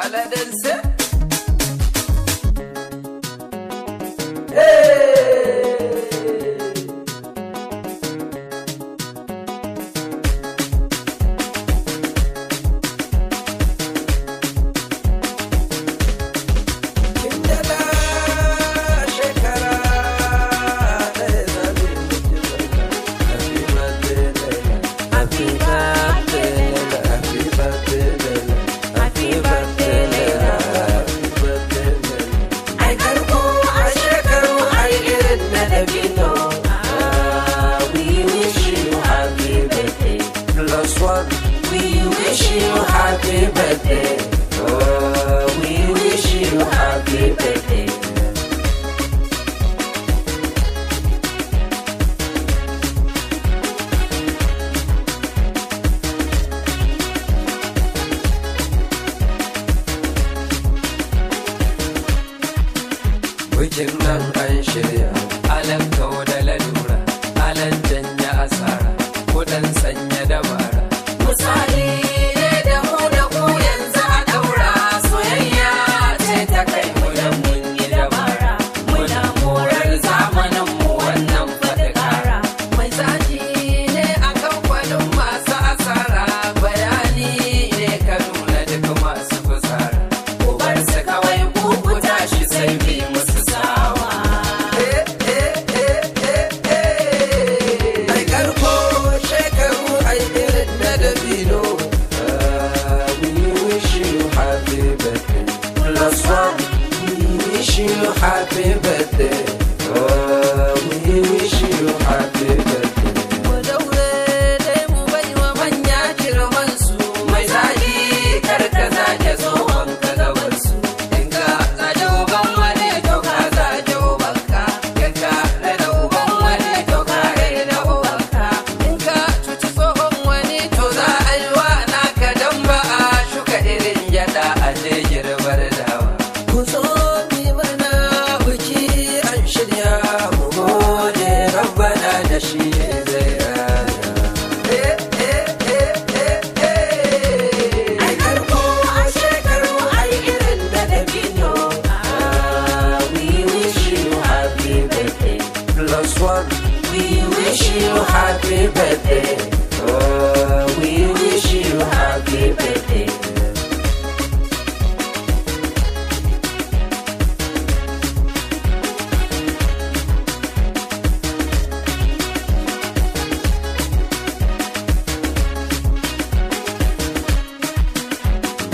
Aladansa. We wish you happy birthday. Oh, we wish you happy birthday. Bikin nan an shirya, alan kau da lalura, alan janya asara, kudan sanya dabara. Misali ne da mu da ku yanzu a daura, soyayya ce ta kai mu da mun yi dabara. Muna morar zamanin mu wannan fadakara. Mai zaji ne a kamfanin masu asara, bayani ne ka nuna duk masu fusara. Ku bar su kawai ku ku tashi sai bi musu sawa. Ai karko shekaru ai irin na dabino. We wish you happy birthday. Plus one, we wish you happy birthday. We wish you happy birthday. Mu daure dai mu bai wa manya girman su. Mai zagi kar ka zage tsohon ka gabansu. In ka zage uban wani to ka zage ubanka. In ka raina uban wani to ka raina ubanka. In ka cuci tsohon wani to za a yi wa naka dan ba a shuka irin gyada a je girbar dawa. Ku zo mi murna biki an shirya mu gode rabbana da shi ne zai raya. Eh, eh, eh, eh, eh. Ai karko a shekaru ai irin da dabino. Ah, we wish you happy birthday. Plus one, We wish you happy birthday. Oh, we wish you happy birthday.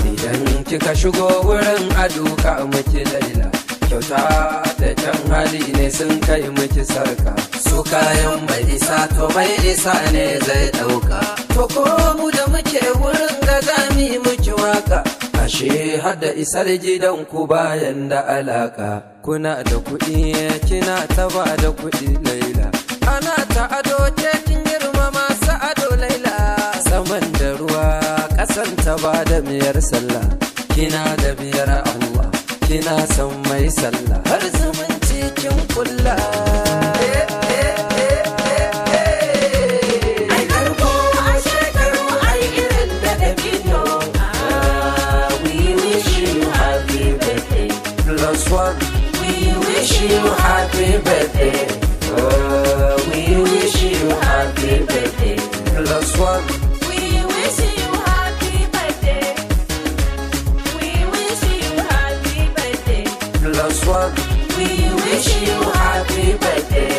Idan kika shigo wurin aduka miki Laila, kyauta da kyan hali ne sun kai miki sarka. Su kayan mai isa to mai isa ne zai ɗauka. To ko mu da muke wurin ga zami miki waka. Ashe hada isar gidan ku bayan da alaka. Kuna da kuɗi kina ta ba da kuɗi Laila. Ana ta ado ke kin girma masu ado Laila. Saman da ruwa ƙasan ta ba da miyar sallah. Kina da biyar Allah, kina san mai sallah. Har zumunci kin kulla. Ai karko a shekaru ai irin da dabino. Ah, we wish you happy birthday. Plus one, We wish you happy birthday. Oh, we wish you happy birthday. Plus one, We wish you happy birthday. We wish you happy birthday. plus one. We wish you happy birthday.